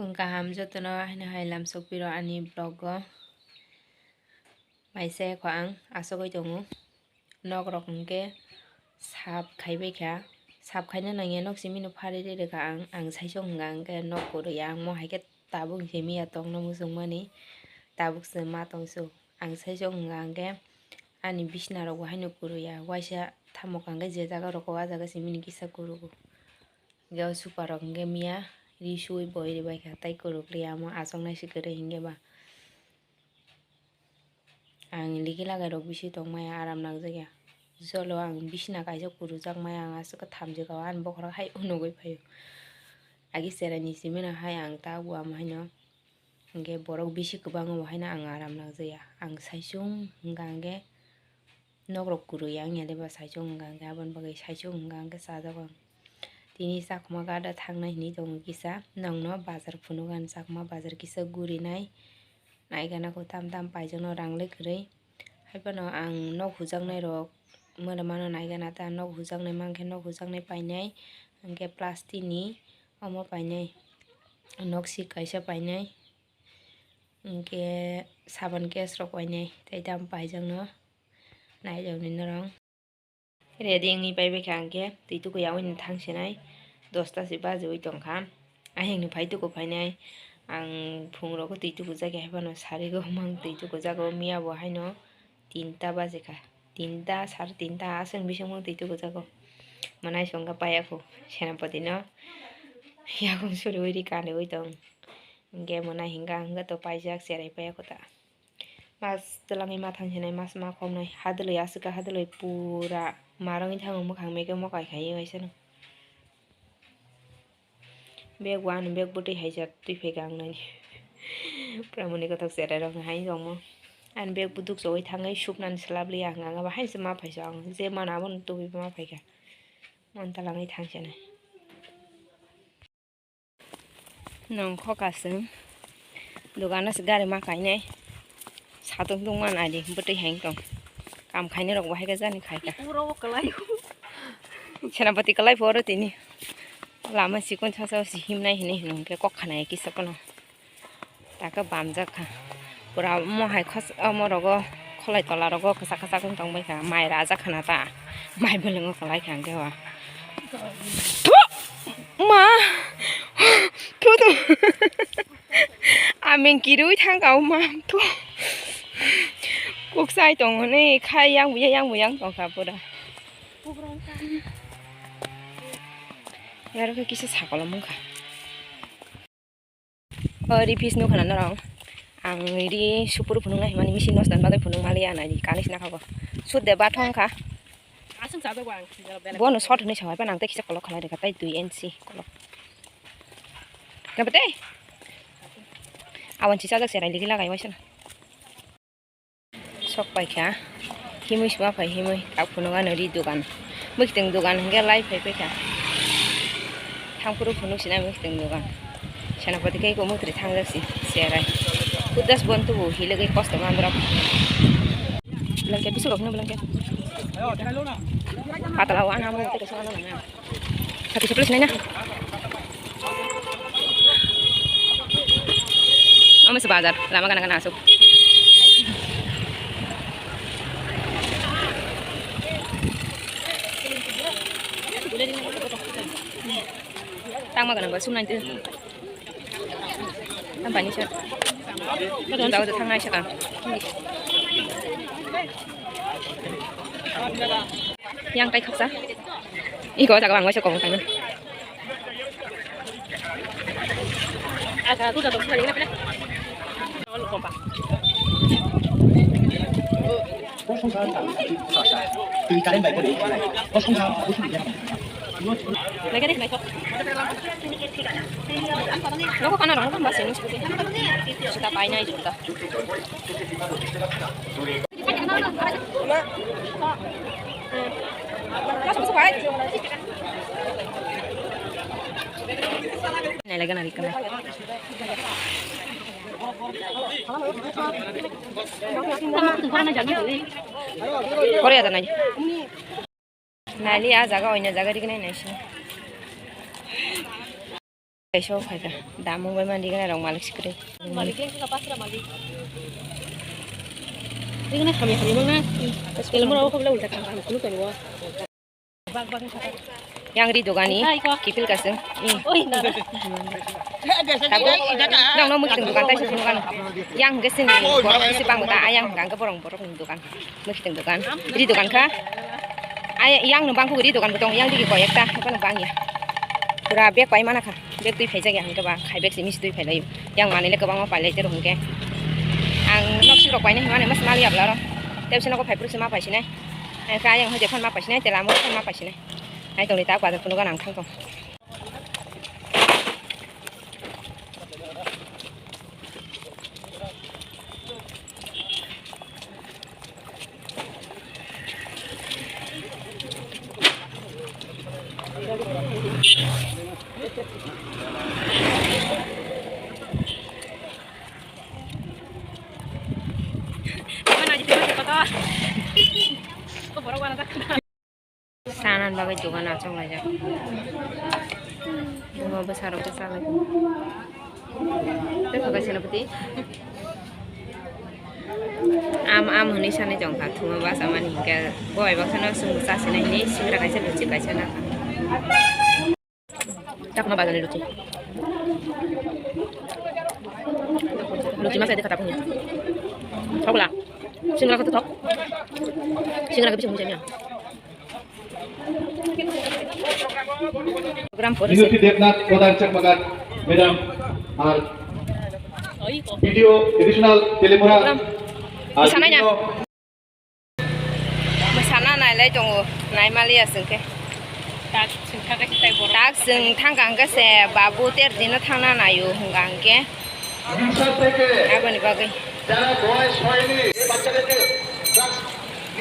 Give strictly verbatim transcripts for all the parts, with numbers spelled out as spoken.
Phung kaham jotono haino hai lamsok piro ani vlog o. Maisa kho ang asogoi tongo. Nok rok hwnkhe sap khaibai kha. Sap khaina nangya nok simi no phari ri rwkha ang. Ang saichung hwnkha hwnkhe nok kwrwi ya. Ang mo hai khe tabuk simi ya tongno muchungmani. Tabuk se ma tongsu. Ang saichung hwnkha hwnkhe ani bisna rok bo haino kwrwi ya. Waisa tamo kha hwnkhe je jaga rok o, ah jaga simi ni kisa kwrwi. Hwnkhe o super rok hwnkhe miya ri suwi boi ribai kha, tai kwrwk liya omo achuknai se kwrwi hwnkhe ba. Ang ligi lagai rok bisi tongmaya, aram nangjakya. Jolo ang bisna kaisa kwrwjakmaya, ang aswk khe thamjwk o, ani bokhorok hai unugwi phaio. Agi cherai ni simi no hai ang ta o amo haino. Hwnkhe borok bisi kwbang o haino ang aram nangjakya. Ang saichung hwnkha hwnkhe nok rok kwrwi ya wngya de ba saichung hwnkha hwnkhe aboni bagwi saichung hwnkha hwnkhe chajago ang. Tini chakhuma gada thangnai hinwi tongo kisa, nokno bazar phunukgo ang, chakhuma bazar kisa gurinai naigana kho tam tam paijakno rang le kwrwi. Haiphano ang nok hujaknai rok mano mano naigana ta, nok hujaknai mankhe nok hujaknai painai, hwnkhe plastic ni omo painai, nok sik kaisa painai, hwnkhe saban case rok painai tei tam paijakno naijaknai norok. Ready wngwi paibai kha hwnkhe twi tuku yaui ni thang sinai dosta se bajiui tongkha. Ahengni phai tuku phainai ang phung rogo twi tuku jagwi haiphano sarigo mang twi tuku jago miya bo haino tinta bajikha. Tinta sar tinta aswk bisingmo twi tuku jago. Mwnai songkha paiya kho senapati no yakung suriui ri kaniui tong. Hwnkhe mwnai hwnkha hwnkhe to paijak cherai paiya kho ta. Mas twlangwi ma thang sinai, mas ma khomnai. Hadwlwi aswk kha, hadwlwi pura marwngwi thango, mwkhang mege mokai khai waisano. Bag one, bag bwtwi haijak twi phaikha ang nani. Pura mwnwi kothok cherai rok hai tongmo. Ani bag bwduk chogwi thangwi suknani swlap liya hwnkha, hwnkhe bo haino se ma phaiso ang. Je mano abono tubui ma phaikha. Mantwlangwi thang sinai. Nongkho kasung. Dogano se gari ma kainai. Satung tungma nai di, bwtwi hai tong. Kam khainai rok bo hai khe jani khai kha. Senapati kwlai phoro tini. Lama sikon sasa o si himnai hinwi hino hwnkhe kok khanai kisa kono. Taka bamjak kha. Pura omo hai khos-, omo rogo kholai tola rogo kwchak kwchak wng tong bai kha. Mai rajak khana ta. Mai bwlwngo kwlai kha hwnkhe wa. Thu! Ma! Thu thu! Ameng kirui thang kha o ma. Thu! Kok sai tong hwnwi khai yang buya yang buyang tong kha pura. Yaro khe kisa sakolom wng kha. O ri piece nukha na norok. Ang ri supuru phunuknai hwnmani machine no swnam bagwi phunuk maliya nai di, kanis nakha bo. Sut de bathong kha. Aswk chajago ang, belai. Bono short hwnwi sawi phano ang tei kisa kolok khalai rwkha, tei dui inchi kolok. Kabo tei? Awan si chajak se rai ligi lagai waisa na. Sok paikha, himwi sima phai himwi, tak phunuk ano ri dogan. Mwkhitwng dogan hwnkhe lai phai paikha. Thangphuru phunuk sina mwkhitwng dogan. Senapati khe eko mwkhitwng thangjak si, cherai. Kudas bon tubu hilogwi kosto mandrap. Blanket, bisu rok no blanket. Patala o ana mo teke sana na. Satu sepuluh sini na. Omo se bazar, lama gana gana asuk. Tangma gana gana sum nanti. Ang bani sa. Daw da thangnai saka. Yang tai khaksa. Iko jaga bang waisa kong kaina. Aga tu da dong sari na pele. Lagi deh, baik. Noko kana rong kan basi ni. Sudah painai sudah. Nai lagi nari kana. Korea da nai. Nali a jaga oina jaga rik nai nai sini. Kaisa o phaikha. Damung bai mani gana rok malik sikri. Malik yang suka pasra malik. Ini kena kami kami mana? Kalau mau aku bilang udah kami kami kami wah. Yang ri dogani kipil kasing. Oi, na. Tago nang no mukting dogan taisa sunu kan. Yang gesini borok si bang ta ayang gang ke borong borok ni dogan. Mukting dogan. Ri dogan kha. Ay yang no bangku ri dogan betong yang digi koyek ta. Apa no bang ya? Pura bag pai mana kha? Bag twi phaijak ya hingke ba khai bag simi si twi phailai. Yang manile kwbangma pailai tero hingke. Ang nok si rok paina himani mas mali abla ro. Tebse nogo phai puru si ma paisinai. Ang kha yang hoje phone ma paisinai tela mo phone ma paisinai. Ai tongni ta kwajak phunu gana ang thang tong. Sanan bagwi dogan achuk laijak. Omo bwsarok bwsa lai. Tei kha kaisa nw phuti. Am am hwnwi sanai tong kha thuma bwsa mani hinkhe boi baksa no chwng chasina hinwi singra kaisa luchi kaisa nakha. Chakma bazar ni luchi. Luchi masa di kata punya. Thok la. Singra kata thok. Singra kata bisa muncul ya. Program for Minoti Debnath, Pradhan Chakmagat, Madam, ar B D O Additional Telemura, ar Isananya. B D O Mwsana nailai tongo, naimaliya chwng khe. Tak chwng thangkha se tai borok. Tak chwng thangkha hwnkhe se babu ter dino thangna naio hwnka hwnkhe. Aboni bagwi.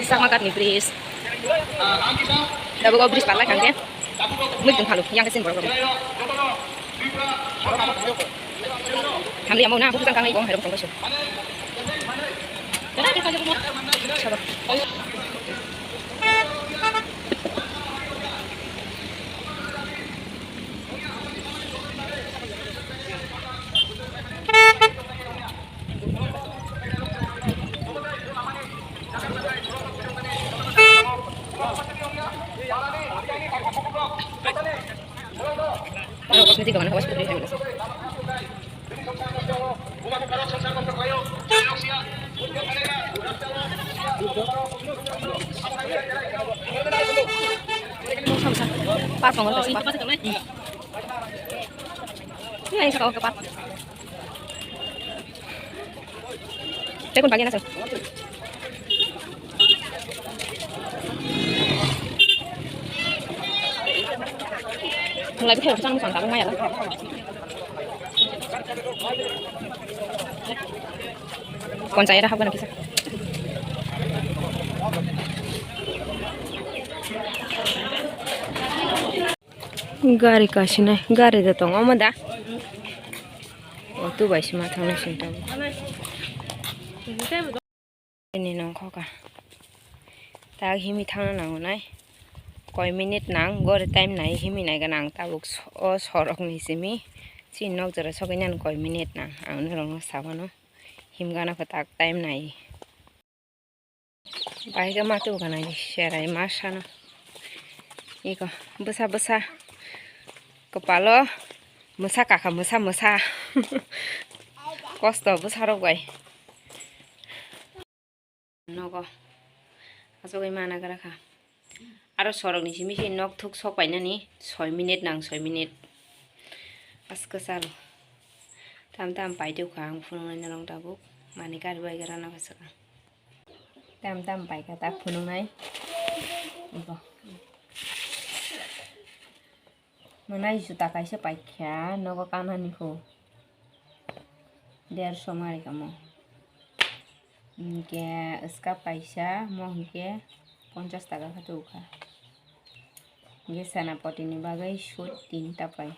Chakmagat ni bridge. Tabuk o bridge parlai kha hwnkhe. Mui tong phalo, yang kasin borok rok. Hamri amo na, buku tangkang iko, herok tong kaso. Sabo. Ano, cosmetic dogan, hawas putri, hawas. Park tongo, kasi. Ini yang suka ke park. Tei kun bagya na sir. Mulai bikhe urusan musan tabung maya la. Konchai era habgana kisa. Gari kasinai, gari da tong omo da. Auto bai se ma thang nai sing tongo. Nini nongkho ka. Tak himwi thangna nango nai. Koi minute nang, gori time nai himwi nai gana ang tabuk so-, o sorok ni simi. Chini nok jora sogwi nani koi minute nang. Ang norok no sabano. Himgana kho tak time nai. Bai khe ma tubu kana serai ma sano. Iko bwsa bwsa kwpalo mwsa kakha mwsa mwsa. Kosto bwsarok bai. Nogo achugwi mana gra kha. Aro sorokni simi se nok thuk sok painani soi minute nang soi minute. Aska salo. Tam tam paitwi kha ang phunuknai norok tabuk. Mani kari bai gra nokha swkang. Tam tam paikha tak phunuknai. Ibo. Mwnai juta kaisa paikha nogo kanani kho. Derso mari kamo. Hinkhe skap kaisa mo hinkhe ponchas taka khe tubukha. Hinkhe senapati ni bagwi suit tinta pai.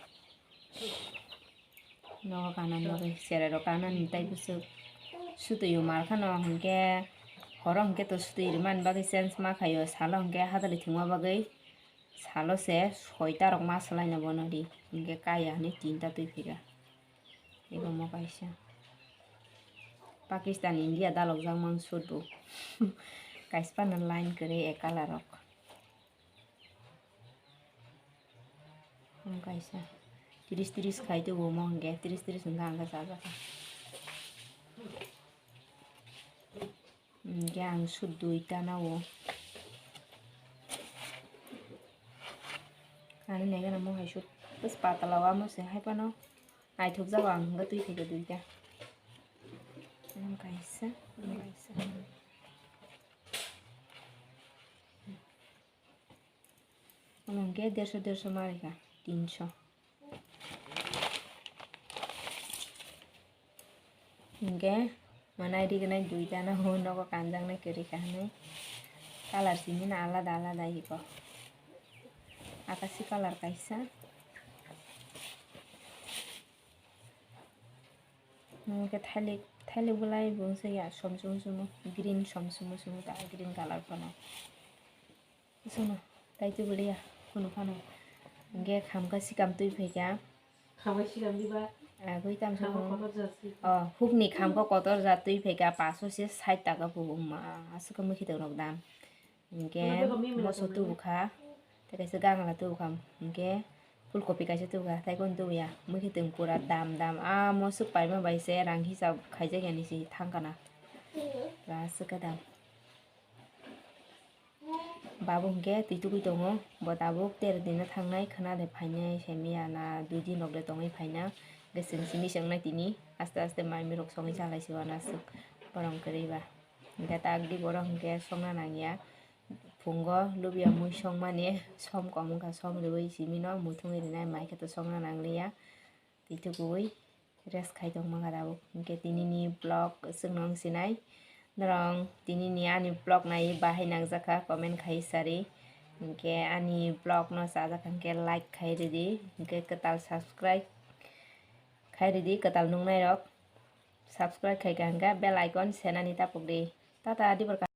Nogo kana bagwi cherai rok kanani tei bwswk sutwi o mar khano hinkhe horo hinkhe to sutwi rwmani bagwi change ma khaio salo hinkhe hadali thwngma bagwi Salo se soita rok ma swlaina bono ri. Hinkhe kaya hinwi tinta twi phika. Ebo mo kaisa. Pakistan, India dalokjak mang suit bo. Kaisa phano line kwrwi a colour rok. Ang kaisa. Tris tris khai tei bo mo hinkhe tris tris hinkhe ang khe chajak. Hinkhe ang suit duita nao. Ani nai gana mo hai suit. Bus patala o amo se hai phano. Naithok jago ang hinkhe twi phai khe duita. Ang kaisa, ang kaisa. Ano hinkhe derso derso ma rikha, tinso. Hinkhe manai rignai duita no nogo kanjaknai kwrwi kha hinwi. Colour simi no alada alada iko. Akasi colour kaisa. Hinkhe thailik, thailik bolai bo wngsa ya som som sumo, green som sumo sumo ta green colour phano. Sono, tai twi bwlwi ya, kunu phano. Hinkhe khamkha sikam twi phaikha. Khamkha sikam diba? Agwi tamsa. Khamkha kotor jat twi. Oh, hukni khamkha kotor jat twi phaikha, paso se sait taka bo ma, aswk mui khitwng rok dam. Hinkhe moso tubukha, tei kaisa gangla tubukha, hinkhe phulkopi kaisa tubukha, tei kunu tubuya, mui khitwng pura dam dam, ah, moso paima bai se rang hisab khaijak yani se thangkana. Aswk khe dam. Babu hinkhe twi tugui tongo, bo tabuk tero dino thangnai khwna de phainai, saimanya na dui din rok de tongwi phaina, hinkhe chwng simi se wngnai tini, aste aste mai mirok songwi chalai se uanaswk borok kwrwi ba. Hinkhe tak di borok hinkhe songna nangya, phungo lubia mui songmani som kom wngkha, som riui simi no muthungwi rinai, mai khe to songna nangliya. Twi tugui rest khai tongma kha tabuk. Hinkhe tinini vlog chwngno wng sinai. Norok tinini ani vlog naiwi bahai nangjakha comment khai sari. Hinkhe ani vlog no chajak hinkhe like khai ridi. Hinkhe kwtal subscribe khai ridi kwtal nungnairok. Subscribe khai kha hinkhe bell icon senani tapukdi. Tata dibar ka.